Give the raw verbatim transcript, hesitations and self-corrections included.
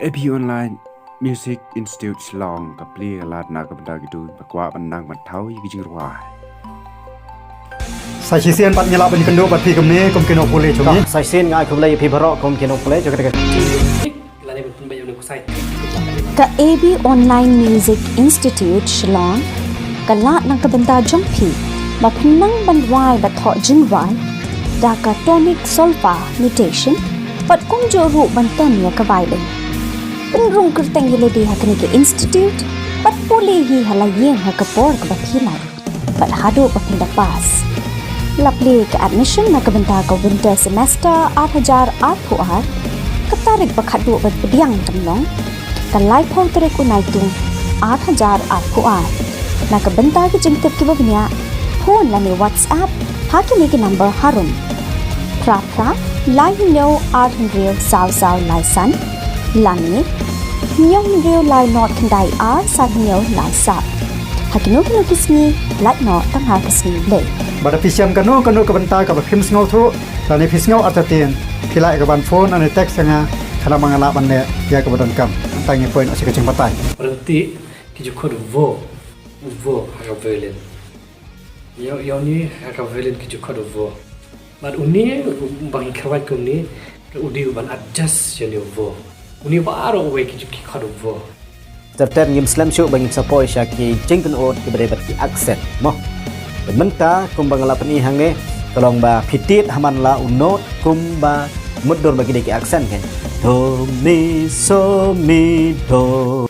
A B Online Music Institute Shillong ka plie ka lad na ka bynta kito kiba kwah ban nang ban thaw ïa ki jingrwai. Sa shisien pat ngi lah ban kynduh bad phi kumne kum ki nongpule jong ngi. Sa shisien nga ai khublei ïa phi baroh kum ki nongpule jong kata ka. Ka A B Online Music Institute Shillong ka lah na ka bynta jong phi ba phin nang ban rwai bad thoh jingrwai da ka tonic solfa notation bad kumjuh ruh ban tem ïa ka violin. Pynrung kyrteng ïa lade ha kane ka institute bad pule hi ha la ïing ha ka por kaba phi lai bad haduh ba phin da pass. La plie ka admission na ka bynta ka winter semester ar hajar arphew ar, ka tarik ba khatduh ban pdiang tyngshop ka laiphew tarik u Naitung ar hajar arphew ar. Na ka bynta ki jingtip kiba bniah, phone lane WhatsApp ha kine ki number harum: phra phra lai hynñiew ar hynriew saw saw lai san lane hynñiew hynriew lai nod khyndai ar san hynñiew lai saw. Ha kino kino ki sngi, lait noh tang ha ka sngi Blei. Bad da phi shem kano kano ka bynta kaba phim sngewthuh lane phi sngew artatien, phi lah ïa ka ban phone lane text ïa nga, khnang ba nga lah ban leh ïa kaba donkam. Tang ïa point ïa ka jingbatai. Rynti ki ju khot u vo, u vo ha ka violin. Ïa, ïa une ha ka violin ki ju khot u vo. Bad une ba ngi kyrwai kumne, u dei ban adjust ïa une u vo. Une baroh uwei ki ju ki khot u vo. Ter ter ngim slem shuh ba ngim sa poi sha ki jingpynut kiba dei bad ki accent mo. Bad mynta kumba nga la pyni hangne, ka long ba phi tied ha man la u note kumba mutdur ba ki dei ki accent kan. Do, mi, so, mi, do.